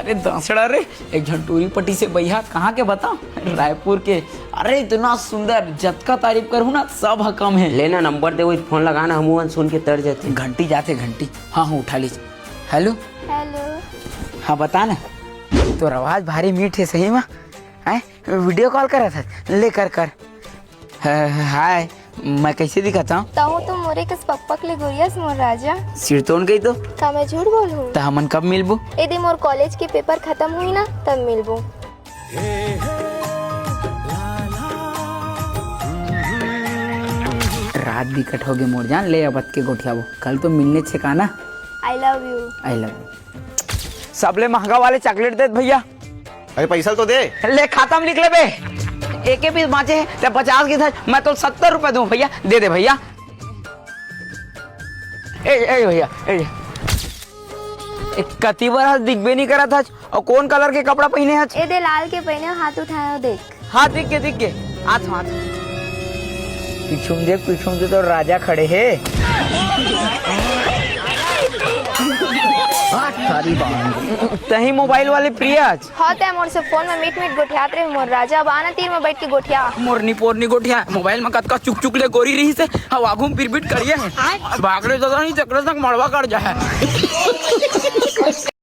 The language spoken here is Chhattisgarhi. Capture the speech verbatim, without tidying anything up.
अरे दासड़ा रे, एक झन टूरी पट्टी से बइहा, कहाँ के बताओ? रायपुर के। अरे इतना सुंदर, जतका तारीफ करूँ ना, सब ह कम है। लेना नंबर दे, वही फोन लगाना, हमू मन सुन के तर जाते। घंटी जाते, घंटी। हाँ, हाँ, उठा लीजिए। हेलो। हेलो। हाँ, बता ना, तोर आवाज भारी मीठ है सही में। हैं? वीडियो कॉल करत हस? ले कर, कर। ह-, हाय, मैं कैसे दिखत हँव? तहूँ तो मोरे कस पकपक ले गोरियास मोर राजा। सिरतोन कही तो। का मैं झूठ बोलहूँ? त हमन कब मिलबो? ए दे मोर कॉलेज के पेपर खतम होही ना, तब मिलबो। रात बिकट होगे मोर जान, ले अब अतके गोठियाबो। कल तो मिलने छे का ना? I love you। I love you। सबले महंगा वाले चॉकलेट दे भैया। अरे पैसा तो दे। ले खाता में लिख लेबे। एके पीस बाँचे हे, ते पचास के था, मैं तो सत्तर रुपए दूँ भैया, दे दे भैया। ए, ए भैया, ए। ए, कति बार हस दिखबे नहीं करत हस, अउ कौन कलर के कपड़ा पहिने हस? ए दे लाल के पहिने, हाथ उठाए हो देख। हाँ, दिख गे, दिख गे। आत, आत। पीछू में देख, पीछू में तो राजा खड़े हे। तही मोबाइल वाले प्रिया हस। हाँ, तैं मोर से फोन में मीठ मीठ गोठियात रहे, मोर राजा। अब आना तीर में बैठ के गोठिया। मोरनी पोरनी गोठिया, मोबाइल में कतका चुक चुक ले गोरी रही से, अब आगू में पिरबिट करिए। भाग रे दादा, नहीं चक्र संग मड़वा कर जाए।